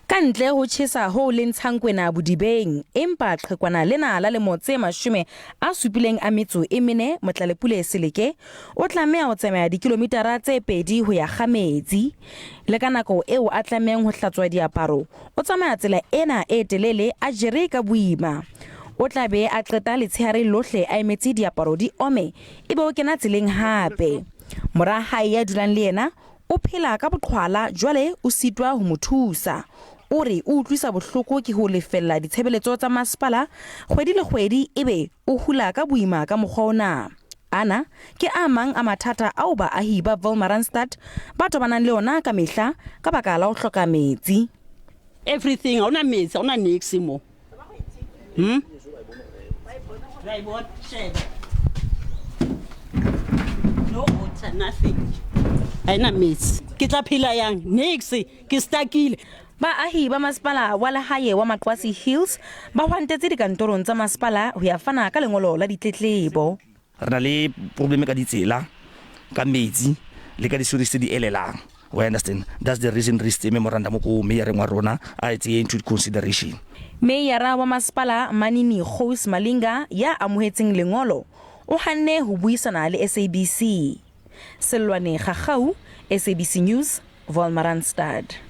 Ka ntle ho tjhesa hoo le ntshang kwena bodibeng, empa qhekwana lena la lemo tse 74, Motlalepule Seleke, o tlameha ho tsamaya dikilomitara tse pedi ho ya kga metsi. Le ka nako eo a tlamehang ho hlatswa diaparo, o tsamaya tsela ena e telele a jere ka boima. O tla be a qeta letshehare lohle a emetse diaparo di ome ebe o kena tseleng hape. Mora hae ya dulang le yena O phela ka boqhwala jwale o sitwa ho mo thusa. O re o utlwisa bohloko ke ho lefella ditshebeletso tsa masepala kgwedi le kgwedi ebe o hula ka boima ka mokgwa ona. Ana ke a mang a mathata ao baahi ba Wolmaranstad ba tobanang le ona ka mehla ka baka la ho hloka metsi. Everything ha ona metsi ha ona niks mo. Hmm? No water, nothing. Ha ena metsi. Ke tla phela yang? Niks. Ke stuckile. Baahi ba masepala wa lehae wa Maqwasi Hills ba hwantetse dikantorong tsa masepala ho ya fana ka lengolo la ditletlebo. Re na le probleme ka ditsela, ka metsi le ka di-sewerage tse di elelang. Wa understand? That's the reason re isitse memorandum ko mayoreng wa rona a e tseye into consideration. Meyara wa masepala Manini Gous Malinga ya amohetseng lengolo o hanne ho buisana le SABC. Sellwane Gagau, SABC News, Wolmaranstad.